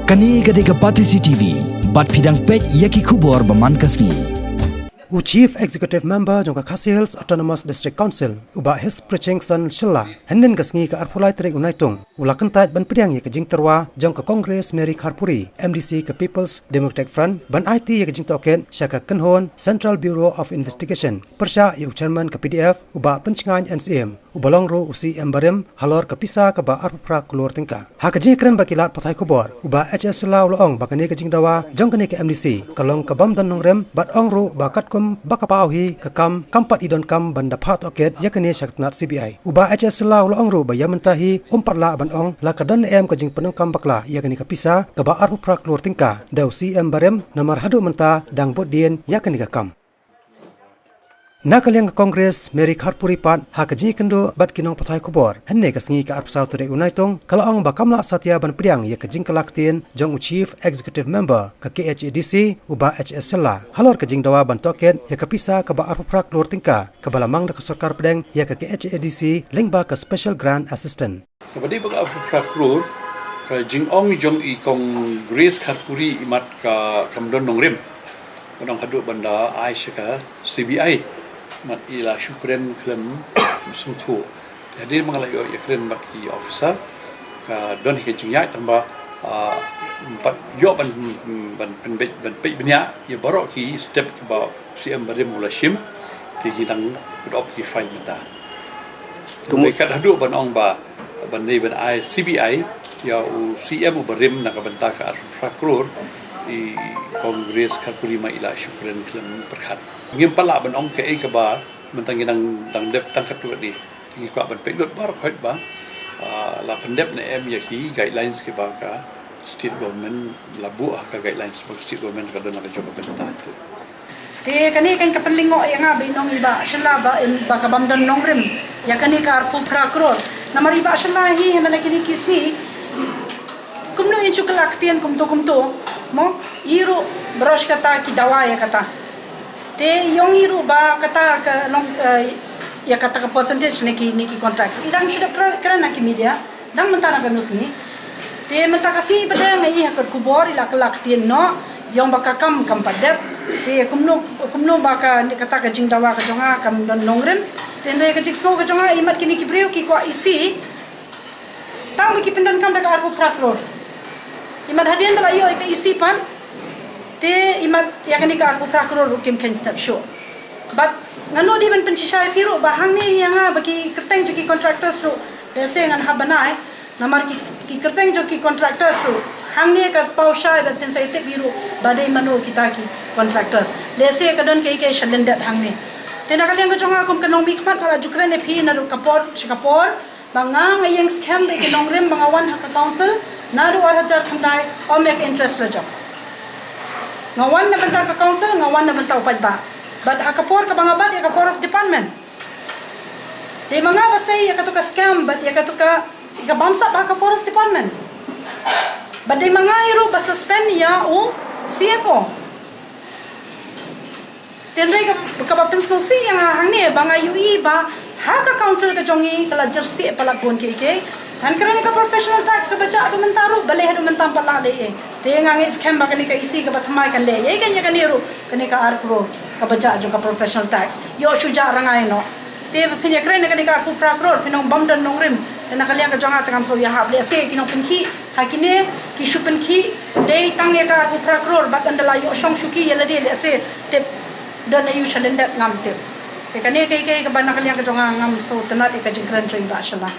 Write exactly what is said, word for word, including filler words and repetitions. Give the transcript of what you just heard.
Kane ka dei ka Batesi T V, bad phi dang peit ïa ki khubor ba man ka sngi. U Chief Executive Member jong ka Khasi Hills Autonomous District Council, u Bah His Pritchingson Shylla, hynnin ka sngi ka arphew lai tarik u Naitung, u la kyntait ban pdiang ïa ka jingtyrwa jong ka Congress Mary Kharpuri, M D C ka People's Democratic Front, ban aiti ïa ka jingtohkit sha ka kynhun Central Bureau of Investigation, pyrshah ïa u Chairman ka P D F, u Bah Pynshngaiñ N C M, uba long ruh u C M barim, halor ka pisa kaba arphew phra klur tyngka. Ha ka jingïakren bad ki lad pathai khubor, u Bah H S Shylla u la ong ba kane ka jingdawa jong kane ka M D C ka long ka bym don nongrim, bad ong ruh ba katkum ba ka paw hi ka kam, kam pat i donkam ban da phah tohkit ïa kane sha ka tnat C B I. U Bah H S Shylla u la ong ruh ba ïa mynta hi um pat lah ban ong la ka don ne em ka jingpyndonkam bakla ïa kane ka pisa kaba arphew phra klur tyngka da u C M barim, namar haduh mynta dang bud dien ïa kane ka kam. Na ka liang ka Congress, Mary Kharpuri pat, ha ka jingïakynduh bad ki nongpathai khubor hynne ka sngi ka arphew saw tarik u Naitung, ka la ong ba kam lah satia ban pdiang ïa ka jingkylla ktien jong u Chief Executive Member ka K H A D C, u Bah H S Shylla, halor ka jingdawa ban tohkit ïa ka pisa kaba arphew phra klur tyngka kaba la mang da ka sorkar pdeng ïa ka K H A D C lyngba ka Special Grant Assistance. Kaba dei ba ka arphew phra klur, ka jingong jong i Kong Grace Kharpuri imat ka kam don nongrim. Ban ong haduh ban da ai sha ka C B I, mat i la shu kren khlem sngewthuh. Hadien ba nga la ïoh ïakren bad ki officer, ka don hi ka jingïaid tang ba, ah, ym pat ïoh ban, ban pynbeit, ban peit bniah ïa baroh ki step kiba u C M barim u la shim, te ki dang put up ki file mynta. Kumno? Kat haduh ban ong ba ban dei ban ai C B I ïa u C M uba rim na ka bynta ka arphew phra klur, i Kong Grace Kharpuri ma i la shu kren khlem pyrkhat. Ngim pat lah ban ong kaei kaba mynta ngi dang, dang dep tang katto katne. Te ngi kwah ban peit lut baroh khoit ba, ah, la pyndep ne em ïa ki guidelines kiba ka state government la buh ha ka guidelines ba ka state government ka don ha ka jong ka bynta tu. Te kane kan ka pynlyngngoh ïa nga ba i nong i Bah Shylla ba in ba ka bym don nongrim ïa kane ka arphew phra klur. Namar i Bah Shylla hi, hi mynta kine ki sngi kumno in shu kylla ktien kumto kumto, mo, i ruh baroh shi katta ki dawa ïa kata. Te i ong hi ruh ba kata ka long, eh, ïa kata ka percentage ne ki, ne ki contract. I dang shu dep kren, kren na ki media. Dang mynta na kano sngi. Te mynta ka sngi pat nga ïohi ha ka khubor i la kylla ktien noh, i ong ba ka kam kam pat dep. Te kumno, kumno ba ka, kata ka jingdawa ka jong nga kam don nongrim. Te hynrei ka jingsngew ka jong nga imat kine ki briew ki kwah E C. Tang ba ki pyndonkam da ka arphew phra klur. Imat hadien ba la ïoh ïa ka E C pat. Te imat ïa kane ka arphew phra klur ruh kim kheiñ step shuh. Bad ngan nud dei ban pynshisha ïa phi ruh ba hangne ïa nga ba ki kyrteng jong ki contractors ruh, lehse ngan hap ban ai. Namar ki, ki kyrteng jong ki contractors ruh, hangne ka paw shai bad phin sa ïatip hi ruh ba dei mano kita ki contractors. Lehse ka don kiei kiei shalyndet hangne. Te na ka liang ka jong nga kum ka nongmihkhmat nga la ju kren ïa phi naduh ka por sha ka por. Ba nga nga ïeng skhem ba ki nongrim ba nga wan ha ka council naduh ar hajar khyndai, ym ïa ka interest la jong. Nga wan na bynta ka council, nga wan na bynta u paidbah. Bad ha ka por kaba nga bat ïa ka forest department, dei ma nga ba sei ïa katu ka scam bad ïa katu ka, ïa ka bamsap ha ka forest department. Bad dei ma nga hi ruh ba suspend ïa u C F O. Te hynrei ka, kaba pynsngewsih ïa nga hangne ba nga ïohi ba ha ka council ka jong ngi ka la jyrsieh palat bun kiei kiei. Ngan kren ïa ka professional tax kaba jah haduh mynta ruh, balei haduh mynta ym pat lah leh ei ei. Te nga ngeit skhem ba kane ka E C kaba thymmai kan leh ei ei kan ïa kane ruh, kane ka ar klur kaba jah jong ka professional tax. Ïoh shu jah rngai noh. Te ba phin ïa kren ïa kane ka arphew phra klur, phin ong bym don nongrim. Te na ka liang ka jong nga te ngam sngew ïahap, lehse ki nongpynkhih ha kine ki shu pynkhih dei tang ïa ka arphew phra klur bad ynda la ïoh shong shuki ïa lade, lehse tip don aïu shalyndet ngam tip. Te kane kaei kaei kaba na ka liang ka jong nga ngam sngewtynnat ïa ka jingkren jong i Bah Shylla.